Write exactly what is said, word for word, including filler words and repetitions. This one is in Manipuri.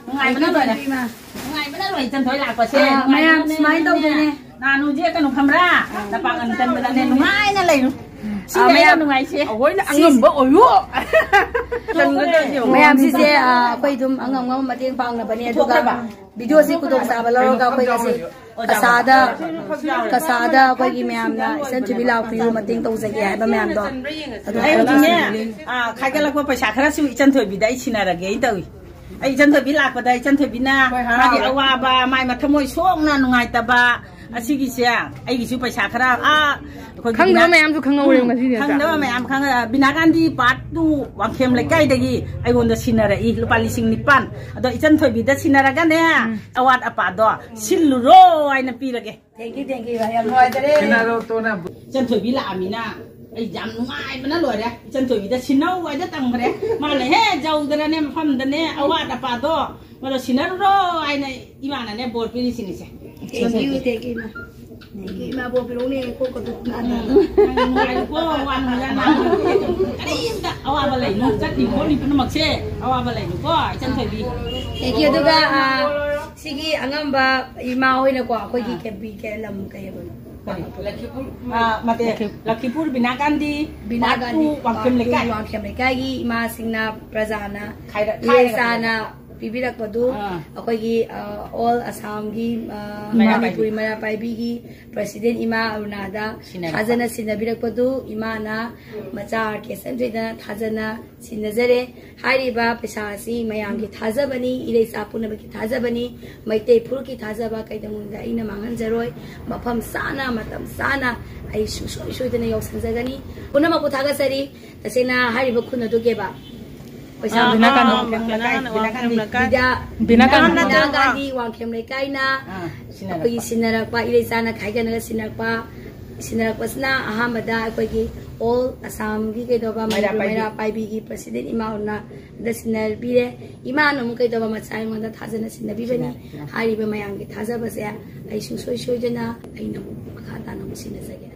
ꯅꯨꯡꯉꯥꯏꯕꯅ ꯂꯣꯏꯔꯦ꯫ ꯏꯃꯥ꯫ ꯅꯨꯡꯉꯥꯏꯕꯅ ꯂꯣꯏꯔꯦ, ꯏꯆꯟꯊꯣꯏ ꯂꯥꯛꯄꯁꯦ꯫ ꯑꯥ, ꯃꯌꯥꯝ ꯅꯨꯡꯉꯥꯏꯕꯅꯅꯦ꯫ ꯁꯨꯃꯥꯏꯅ ꯇꯧꯗꯣꯏꯅꯦ꯫ ꯅꯥꯅꯨꯁꯦ ꯀꯩꯅꯣ ꯈꯪꯕ꯭ꯔꯥ? ꯅꯄꯥꯡꯒꯜ ꯀꯟꯕꯗꯅꯦ, ꯅꯨꯡꯉꯥꯏꯅ ꯂꯩꯔꯨ꯫ ꯑꯥ, ꯁꯤꯅꯦ ꯑꯩꯅ ꯃꯌꯥꯝ ꯅꯨꯡꯉꯥꯏꯁꯦ꯫ ꯑꯩꯈꯣꯏꯅ ꯁꯤꯁꯦ ꯑꯉꯝꯕ ꯑꯣꯏꯌꯨ꯫ ꯀꯟꯒꯗꯣꯏꯁꯦ ꯌꯦꯡꯉꯨ꯫ ꯃꯌꯥꯝꯁꯤꯁꯦ, ꯑꯥ, ꯑꯩꯈꯣꯏ ꯑꯗꯨꯝ ꯑꯉꯝ ꯑꯉꯝꯕ ꯃꯇꯦꯡ ꯄꯥꯡꯅꯕꯅꯦ꯫ ꯑꯗꯨꯒ ꯄꯨꯊꯣꯛꯈ꯭ꯔꯕ? ꯚꯤꯗꯤꯑꯣꯁꯤ ꯈꯨꯗꯣꯡꯆꯥꯕ ꯂꯧꯔꯒ ꯑꯩꯈꯣꯏ ꯉꯁꯤ ꯀꯁꯥꯗ, ꯀꯁꯥꯗ ꯑꯩꯈꯣꯏꯒꯤ ꯃꯌꯥꯝꯅ ꯏꯆꯟ ꯊꯣꯏꯕꯤ ꯂꯥꯛꯄꯤꯌꯨ, ꯃꯇꯦꯡ ꯇꯧꯖꯒꯦ ꯍꯥꯏꯕ ꯃꯌꯥꯝꯗꯣ ꯑꯗꯨ ꯑꯩ ꯍꯧꯖꯤꯛꯅꯦ, ꯑꯥ, ꯈꯥꯏꯒꯠꯂꯛꯄ ꯄꯩꯁꯥ ꯈꯔꯁꯨ ꯏꯆꯟ ꯊꯣꯏꯕꯤꯗ ꯑꯩ ꯁꯤꯟꯅꯔꯒꯦ ꯑꯩ ꯇꯧꯏ꯫ ꯑꯩ ꯏꯆꯟ ꯊꯣꯏꯕꯤ ꯂꯥꯛꯄꯗ ꯏꯆꯟ ꯊꯣꯏꯕꯤꯅ ꯍꯣꯏ, ꯃꯥꯒꯤ ꯍꯔꯥꯎꯔꯦ꯫ ꯑꯋꯥꯕ, ꯃꯥꯏ ꯃꯊꯃꯣꯏ ꯁꯣꯛꯅ ꯅꯨꯡꯉꯥꯏꯇꯕ ꯑꯁꯤꯒꯤꯁꯦ ꯑꯩꯒꯤꯁꯨ ꯄꯩꯁꯥ ꯈꯔ, ꯑꯥ, ꯑꯩꯈꯣꯏꯒꯤ ꯈꯪꯗꯕ ꯕꯤꯅꯥ-, ꯃꯌꯥꯝꯁꯨ ꯈꯪꯍꯧꯔꯦ ꯎꯝ, ꯉꯁꯤꯗꯤ ꯅꯠꯇ꯭ꯔꯥ? ꯈꯪꯗꯕ ꯃꯌꯥꯝ ꯈꯪꯉ-, ꯕꯤꯅꯥ ꯒꯥꯟꯙꯤ part two ꯋꯥꯡꯈꯦꯝ ꯂꯩꯀꯥꯏꯗꯒꯤ ꯑꯩꯉꯣꯟꯗ ꯁꯤꯟꯅꯔꯛꯏ ꯂꯨꯄꯥ ꯂꯤꯁꯤꯡ ꯅꯤꯄꯥꯟ꯫ ꯑꯗꯣ ꯏꯆꯟ ꯊꯣꯏꯕꯤꯗ ꯁꯤꯟꯅꯔꯒꯅꯦ, ꯎꯝ꯫ ꯑꯋꯥꯠ ꯑꯄꯥꯗꯣ ꯁꯤꯜꯂꯨꯔꯣ ꯍꯥꯏꯅ ꯄꯤꯔꯒꯦ꯫ Thank you, thank you. ꯌꯥꯝ ꯅꯨꯡꯉꯥꯏꯖꯔꯦ꯫ ꯁꯤꯟꯅꯔꯣ, ꯇꯣꯅ꯫ ꯏꯆꯟ ꯊꯣꯏꯕꯤ ꯂꯥꯛꯑꯃꯤꯅ ꯑꯩ ꯌꯥꯝ ꯅꯨꯡꯉꯥꯏꯕꯅ ꯂꯣꯏꯔꯦ꯫ ꯏꯆꯟ ꯊꯣꯏꯕꯤꯗ ꯁꯤꯟꯅꯧ ꯍꯥꯏꯗ ꯇꯝꯈ꯭ꯔꯦ꯫ ꯃꯥꯅ ꯍꯦꯛ ꯌꯧꯗꯅꯅꯦ ꯃꯐꯝꯗꯅꯦ ꯑꯋꯥꯠ ꯑꯄꯥꯗꯣ ꯃꯗꯣ ꯁꯤꯟꯅꯔꯨꯔꯣ ꯍꯥꯏꯅ ꯏꯃꯥꯅꯅꯦ ꯕꯣꯔ ꯄꯤꯔꯤꯁꯤꯅꯤꯁꯦ꯫ Thank you, thank you, ꯏꯃꯥ꯫ Thank you, ꯏꯃꯥ, ꯕꯣꯔ ꯄꯤꯔꯛꯎꯅꯦ, ꯀꯣꯛꯀ ꯑꯗꯨꯝ ꯅꯥꯟꯅ꯫ ꯎꯝ, ꯅꯪ ꯅꯨꯡꯉꯥꯏꯔꯤꯕꯣ? ꯋꯥ ꯅꯨꯡꯉꯥꯏꯔ ꯅꯪ ꯀꯔꯤꯝꯇ ꯑꯋꯥꯕ ꯂꯩꯅꯨ꯫ ꯆꯠꯂꯤ ꯈꯣꯠꯂꯤ ꯄꯨꯝꯅꯃꯛꯁꯦ ꯑꯋꯥꯕ ꯂꯩꯅꯨꯀꯣ, ꯏꯆꯟ ꯊꯣꯏꯕꯤ꯫ Thank you꯫ ꯑꯗꯨꯒ, ꯑꯥ, ꯁꯤꯒꯤ ꯑꯉꯝꯕ ꯏꯃꯥ ꯍꯣꯏꯅꯀꯣ, ꯑꯩꯈꯣꯏꯒꯤ ꯑꯥ꯫ ꯀꯦꯕꯤ-, ꯀꯦ-, ꯂꯝ ꯀꯩ ꯍꯥꯏꯕꯅꯣ? ꯀꯔꯤ? ꯂꯈꯤꯄꯨꯔ, ꯑꯥ, ꯃꯇꯦ, ꯂꯈꯤꯄꯨꯔ ꯕꯤꯅꯥ ꯒꯥꯟꯙꯤ, ꯕꯤꯅꯥ ꯒꯥꯟꯙꯤ part two ꯋꯥꯡꯈꯦꯝ ꯂꯩꯀꯥꯏ꯫ ꯋꯥꯡꯈꯦꯝ ꯂꯩꯀꯥꯏꯒꯤ ꯏꯃꯥꯁꯤꯡꯅ ꯄ꯭ꯔꯖꯥꯅ ꯈꯥꯏꯔ-, ꯏꯔꯩꯆꯥꯅ ꯈꯥꯏꯔꯒ ꯄꯤꯕꯤꯔꯛꯄꯗꯨ ꯑꯥ꯫ ꯑꯩꯈꯣꯏꯒꯤ, ꯑ, all ꯑꯁꯥꯝꯒꯤ, ꯑ, ꯃꯩꯔꯥ ꯃꯅꯤꯄꯨꯔꯤ ꯄꯥꯏꯕꯤ꯫ ꯃꯩꯔꯥ ꯄꯥꯏꯕꯤꯒꯤ president ꯏꯃꯥ ꯑꯔꯨꯅꯥꯗ ꯁꯤꯟꯅꯔꯛꯄ꯫ ꯊꯥꯖꯅ ꯁꯤꯟꯅꯕꯤꯔꯛꯄꯗꯨ ꯏꯃꯥꯅ ꯃꯆꯥ ꯑꯥꯔ ꯀꯦ ꯁꯟꯖꯣꯏꯗ ꯊꯥꯖꯅ ꯁꯤꯟꯅꯖꯔꯦ꯫ ꯍꯥꯏꯔꯤꯕ ꯄꯩꯁꯥ ꯑꯁꯤ ꯃꯌꯥꯝꯒꯤ ꯊꯥꯖꯕꯅꯤ, ꯏꯔꯩꯆꯥ ꯄꯨꯝꯅꯃꯛꯀꯤ ꯊꯥꯖꯕꯅꯤ, ꯃꯩꯇꯩ ꯐꯨꯔꯨꯞꯀꯤ ꯊꯥꯖꯕ ꯀꯩꯗꯧꯅꯨꯡꯗ ꯑꯩꯅ ꯃꯥꯡꯍꯟꯖꯔꯣꯏ꯫ ꯃꯐꯝ ꯆꯥꯅ, ꯃꯇꯝ ꯆꯥꯅ ꯑꯩ ꯁꯨꯡꯁꯣꯏ ꯁꯣꯏꯗꯅ ꯌꯧꯁꯤꯟꯖꯒꯅꯤ꯫ ꯄꯨꯝꯅꯃꯛꯄꯨ ꯊꯥꯒꯠꯆꯔꯤ꯫ ꯇꯁꯦꯡꯅ ꯍꯥꯏꯔꯤꯕ ꯈꯨꯟ ꯑꯗꯨꯒꯤ ꯀꯦꯕ ꯄꯩꯁꯥ ꯑꯥ, ꯕꯤꯅꯥ ꯑꯥ, ꯀꯥꯟꯗꯣ꯫ ꯑꯥ, ꯋꯥꯡꯈꯦꯝ ꯂꯩꯀꯥꯏ, ꯕꯤꯅꯥ ꯀꯥꯟꯗꯣ꯫ ꯋꯥꯡꯈꯦꯝ ꯂꯩꯀꯥꯏ꯫ ꯕꯤꯗ꯭ꯌꯥ-, ꯕꯤꯅꯥ ꯕꯤꯅꯥ ꯀꯥꯟꯗꯣ꯫ ꯕꯤꯗ꯭ꯌꯥ ꯒꯥꯟꯙꯤ ꯋꯥꯡꯈꯦꯝ ꯂꯩꯀꯥꯏꯅ ꯑꯥ, ꯁꯤꯟꯅꯔꯛꯄ꯫ ꯑꯩꯈꯣꯏꯒꯤ ꯁꯤꯟꯅꯔꯛꯄ, ꯏꯔꯩꯆꯥꯅ ꯈꯥꯏꯒꯠꯅꯔꯒ ꯁꯤꯟꯅꯔꯛꯄ, ꯁꯤꯟꯅꯔꯛꯄꯁꯤꯅ ꯑꯍꯥꯟꯕꯗ ꯑꯩꯈꯣꯏꯒꯤ all ꯑꯁꯥꯝꯒꯤ ꯀꯩꯗꯧꯕ ꯃꯩꯔꯥ ꯃꯅꯤꯄꯨꯔ ꯄꯥꯏꯕꯤ꯫ ꯃꯩꯔꯥ ꯄꯥꯏꯕꯤꯒꯤ president ꯏꯃꯥ ꯑꯣꯏꯅ ꯗ ꯁꯤꯟꯅꯕꯤꯔꯦ꯫ ꯏꯃꯥꯅ ꯑꯃꯨꯛ ꯀꯩꯗꯧꯕ ꯃꯆꯥ ꯑꯩꯉꯣꯟꯗ ꯊꯥꯖꯅ ꯁꯤꯟꯅꯕꯤꯕꯅꯤ꯫ ꯁꯤꯟꯅꯔꯦ, ꯁꯤꯟꯅꯔꯦ꯫ ꯍꯥꯏꯔꯤꯕ ꯃꯌꯥꯝꯒꯤ ꯊꯥꯖꯕꯁꯦ ꯑꯩ ꯁꯨꯡꯁꯣꯏ ꯁꯣꯏꯗꯅ ꯑꯩꯅ ꯑꯃꯨꯛ ꯃꯈꯥ ꯇꯥꯅ ꯑꯃꯨꯛ ꯁꯤꯟꯅꯖꯒꯦ꯫